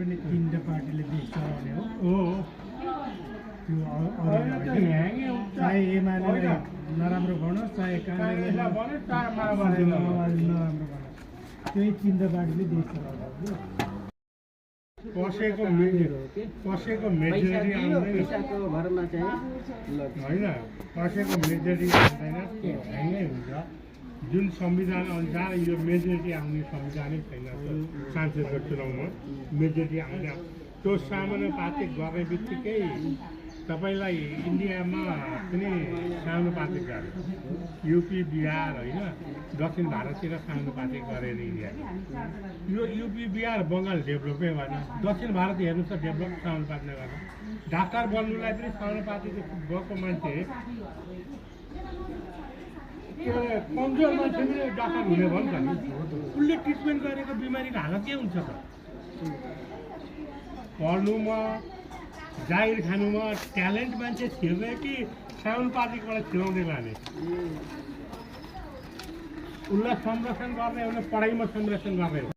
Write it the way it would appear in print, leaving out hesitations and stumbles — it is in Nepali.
पनि तीनटा पार्टीले देश चलाउने हो त्यो चाहे एमाले नराम्रो भनोस् चाहे काङ्ग्रेसले नराम्रो भनोस् त्यही तीनटा पार्टीले देश चलाउने हो कसैको मेजोरिटी आउँदैन होइन कसैको मेजोरिटी आउँदैन ह्याङ्गै हुन्छ जुन संविधान अनुसार यो मेजोरिटी आउने संविधानै छैन सांसदको चुनावमा मेजोरिटी आउँदैन त्यो समानुपातिक गर्ने बित्तिकै तपाईँलाई इन्डियामा पनि समानुपातिक गरे युपी बिहार होइन दक्षिण भारततिर समानुपातिक गरेर इन्डिया यो युपी बिहार बङ्गाल डेभलपै भएन दक्षिण भारत हेर्नुहोस् त डेभलप समानुपातिक गरेर डाक्टर बन्नुलाई पनि समानुपातिक गएको मान्छे कमजोर मान्छे पनि डाक्टर हुने भयो नि त उसले ट्रिटमेन्ट गरेको बिमारीको हालत के हुन्छ त पढ्नुमा जागिर खानुमा ट्यालेन्ट मान्छे छिर्ने कि समानुपातिकबाट छिराउँदै लाने उसलाई संरक्षण गर्ने उसले पढाइमा संरक्षण गर्ने हो